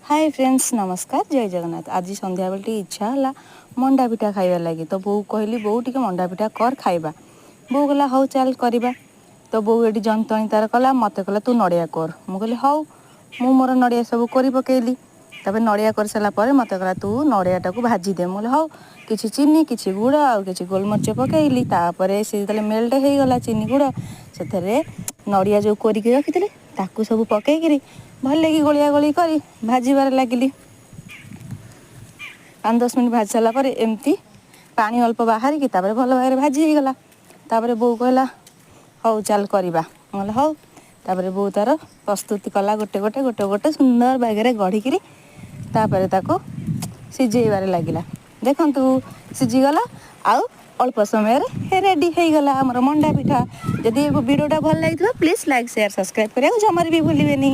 ହାଏ friends, ନମସ୍କାର, ଜୟ ଜଗନ୍ନାଥ। ଆଜି ସନ୍ଧ୍ୟାବେଳେ ଟିକେ ଇଚ୍ଛା ହେଲା ମଣ୍ଡା ପିଠା ଖାଇବା ଲାଗି। ତ ବୋଉ କହିଲି, "ବୋଉ, ଟିକେ ମଣ୍ଡା ପିଠା କର, ଖାଇବା।" ବୋଉ କହିଲା, "ହଉ, ଚାଲ କରିବା।" ତ ବୋଉ ଏଠି ଯନ୍ତଣୀ ତାର କଲା, ମୋତେ କହିଲା, "ତୁ ନଡ଼ିଆ କର।" ମୁଁ କହିଲି, "ହଉ।" ମୁଁ ମୋର ନଡ଼ିଆ ସବୁ କରି ପକେଇଲି। ତାପରେ ନଡ଼ିଆ କରିସାରିଲା ପରେ ମୋତେ କହିଲା, "ତୁ ନଡ଼ିଆଟାକୁ ଭାଜିଦେ।" ମୁଁ କହିଲି, "ହଉ।" କିଛି ଚିନି, କିଛି ଗୁଡ଼ ଆଉ କିଛି ଗୋଲମରିଚ ପକେଇଲି। ତାପରେ ସେ ଯେତେବେଳେ ମେଲ୍ଟ ହେଇଗଲା ଚିନି ଗୁଡ଼, ସେଥିରେ ନଡ଼ିଆ ଯେଉଁ କୋରିକି ରଖିଥିଲି, ତାକୁ ସବୁ ପକେଇକିରି ଭଲକି ଗୋଳିଆ ଗୋଳି କରି ଭାଜିବାରେ ଲାଗିଲି। 5-10 ମିନିଟ୍ ଭାଜି ସାରିଲା ପରେ ଏମିତି ପାଣି ଅଳ୍ପ ବାହାରିକି ତାପରେ ଭଲ ଭାବରେ ଭାଜି ହେଇଗଲା। ତାପରେ ବୋଉ କହିଲା, "ହଉ, ଚାଲ କରିବା।" ମୁଁ କହିଲି, "ହଉ।" ତାପରେ ବୋଉ ତାର ପ୍ରସ୍ତୁତି କଲା, ଗୋଟେ ଗୋଟେ ଗୋଟେ ଗୋଟେ ସୁନ୍ଦର ବାଗରେ ଗଢ଼ିକିରି ତାପରେ ତାକୁ ସିଝେଇବାରେ ଲାଗିଲା। ଦେଖନ୍ତୁ, ସିଝିଗଲା ଆଉ ଅଳ୍ପ ସମୟରେ ରେଡ଼ି ହେଇଗଲା ଆମର ମଣ୍ଡା ପିଠା। ଯଦି ଏ ଭିଡ଼ିଓଟା ଭଲ ଲାଗିଥିବ, ପ୍ଲିଜ୍ ଲାଇକ୍, ସେୟାର, ସବସ୍କ୍ରାଇବ୍ କରିବାକୁ ଜମାରେ ବି ଭୁଲିବେନି।